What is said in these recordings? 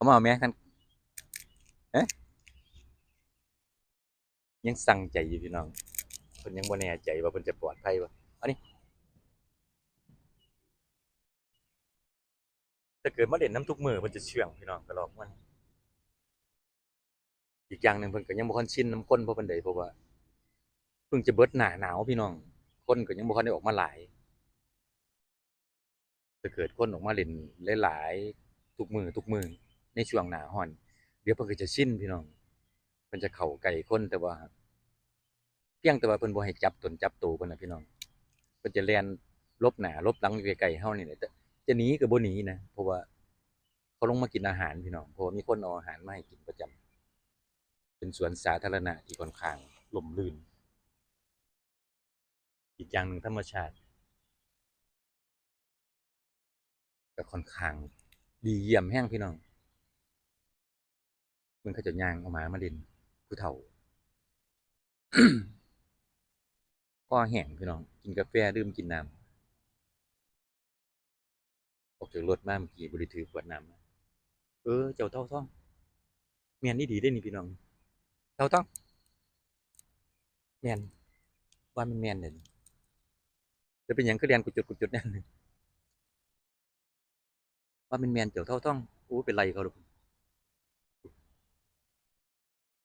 ເອົາມາແມ່ ຄັນ ເອີ ຍັງຊັ່ງໃຈຢູ່ພີ່ນ້ອງ ເພິ່ນຍັງບໍ່ແນ່ໃຈວ່າເພິ່ນຈະປອດໄພບໍ່. ອັນນີ້ ຖ້າເກີດມາຫຼິ້ນນຳທຸກມື້ ເພິ່ນຈະເຊື່ອງພີ່ນ້ອງ ກະລອກມັນ. ອີກຢ່າງໜຶ່ງ ເພິ່ນກໍຍັງບໍ່ທັນຊິນນຳຄົນພໍປານໃດ ເພາະວ່າເພິ່ງຈະເບິດໜ້າໜາວພີ່ນ້ອງ ຄົນກໍຍັງບໍ່ທັນໄດ້ອອກມາຫຼາຍ. ຖ້າເກີດຄົນອອກມາຫຼິ້ນຫຼາຍໆ ທຸກມື້ ທຸກມື້ ໃນຊ່ວງໜ້າຮ້ອນ ດຽວເພິ່ນກໍຈະຊິນພີ່ນ້ອງ ເພິ່ນຈະເຂົ້າໃກ້ຄົນ ແຕ່ວ່າ ພຽງແຕ່ວ່າເພິ່ນບໍ່ໃຫ້ຈັບຕົນຈັບໂຕເພິ່ນນະພີ່ນ້ອງ ເພິ່ນຈະແລ່ນຫຼົບໜ້າຫຼົບຫຼັງຢູ່ໃກ້ໆເຮົານີ້ແຫຼະ ຈະ ຈະໜີກໍບໍ່ໜີນະ ເພາະວ່າເຂົາລົງມາກິນອາຫານພີ່ນ້ອງ ເພາະວ່າມີຄົນເອົາອາຫານມາໃຫ້ກິນປະຈຳ. ເປັນສວນສາທາລະນະທີ່ຂ້ອນຂ້າງຮົ່ມລື່ນ. ອີກຢ່າງໜຶ່ງ ທຳມະຊາດກໍຂ້ອນຂ້າງດີຢ້ຽມແຮງພີ່ນ້ອງ. ເບິ່ງເຂົາເຈົ້າຍ່າງເອົາໝາມາຫຼິ້ນ ຜູ້ເຖົ້າ ຄໍແຫ້ງພີ່ນ້ອງ ກິນກາແຟລືມກິນນ້ຳ. ອອກຈາກລົດມາເມື່ອກີ້ບໍ່ໄດ້ຖືຂວດນ້ຳມາ. ເອີ ເຈົ້າເຖົ້າທອງ ແມ່ນອີ່ຫຼີເດ້ນີ້ພີ່ນ້ອງ ເຖົ້າທອງ ແມ່ນ ວ່າແມ່ນໆເດ້. ແລ້ວເປັນຫຍັງຄືແລ່ນກຸຈຸດໆແນວນີ້? ວ່າແມ່ນໆ ເຈົ້າເຖົ້າທອງ ໂອ້ ໄປໄລ່ເຂົາດອກ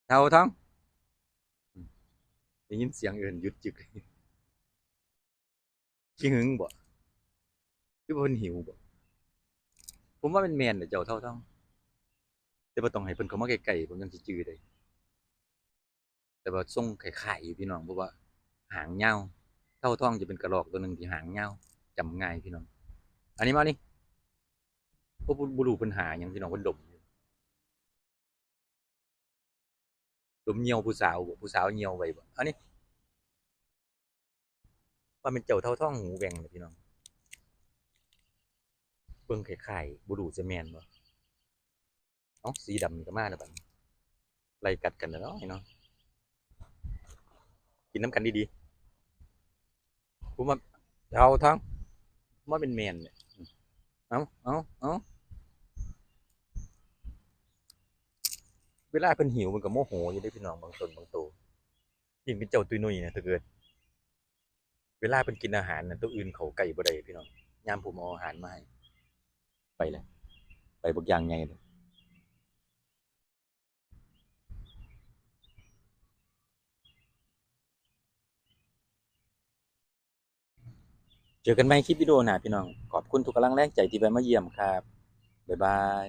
ເຖົ້າທອງ ໄດ້ຍິນສຽງເອີ້ນຢຸດຈຶກ. ຂີ້ຫຶງບໍ? ຫຼືວ່າເພິ່ນຫິວບໍ? ຜົມວ່າແມ່ນໆແຫຼະເຈົ້າເຖົ້າທອງ ແຕ່ວ່າຕ້ອງໃຫ້ເພິ່ນເຂົ້າມາໃກ້ໆ ຜົມຈັ່ງຊິຈື່ໄດ້. ແຕ່ວ່າຊົງຄ້າຍໆຢູ່ພີ່ນ້ອງ ເພາະວ່າຫາງຍາວ ເຖົ້າທອງຈະເປັນກະລອກຕົວໜຶ່ງທີ່ຫາງຍາວ ຈຳງ່າຍພີ່ນ້ອງ. ອັນນີ້ມານີ້ ບໍ່ ບໍ່ ບໍ່ຮູ້ເພິ່ນຫາຫຍັງພີ່ນ້ອງ ເພິ່ນດົມຢູ່. ດົມຍ່ຽວຜູ້ສາວບໍ? ຜູ້ສາວຍ່ຽວໄວ້ບໍ? ອັນນີ້ ວ່າແມ່ນເຈົ້າເຖົ້າທອງຫູແຫວ່ງແຫຼະພີ່ນ້ອງ ເບິ່ງຄ້າຍໆ ບໍ່ຮູ້ຈະແມ່ນບໍ່. ເອົ້າ ສີດຳນີ້ກໍມາແລ້ວບັດນີ້ ໄລ່ກັດກັນແລ້ວເນາະ ເນາະ ກິນນຳກັນດີໆ. ຜູ້ມາເຖົ້າທອງ ມາແມ່ນໆເນຍ ເອົາ ເອົາ ເອົາ ເວລາເພິ່ນຫິວເພິ່ນກໍໂມໂຫຢູ່ເດ້ພີ່ນ້ອງ ບາງຕົນບາງໂຕ ຍິ່ງເປັນເຈົ້າຕຸ້ຍນຸ້ຍນະ ຖ້າເກີດເວລາເພິ່ນກິນອາຫານນະ ໂຕອື່ນເຂົ້າໃກ້ບໍ່ໄດ້ພີ່ນ້ອງ ຍາມຜູ້ມາເອົາອາຫານມາໃຫ້. ໄປແລ້ວ ໄປບັກຢ່າງໃຫຍ່ເລີຍ. ເຈີກັນໃໝ່ຄລິບວິດີໂອໜ້າພີ່ນ້ອງ ຂອບຄຸນທຸກກຳລັງແຮງໃຈທີ່ແວ່ມາຢ້ຽມຄັບ ບາຍບາຍ.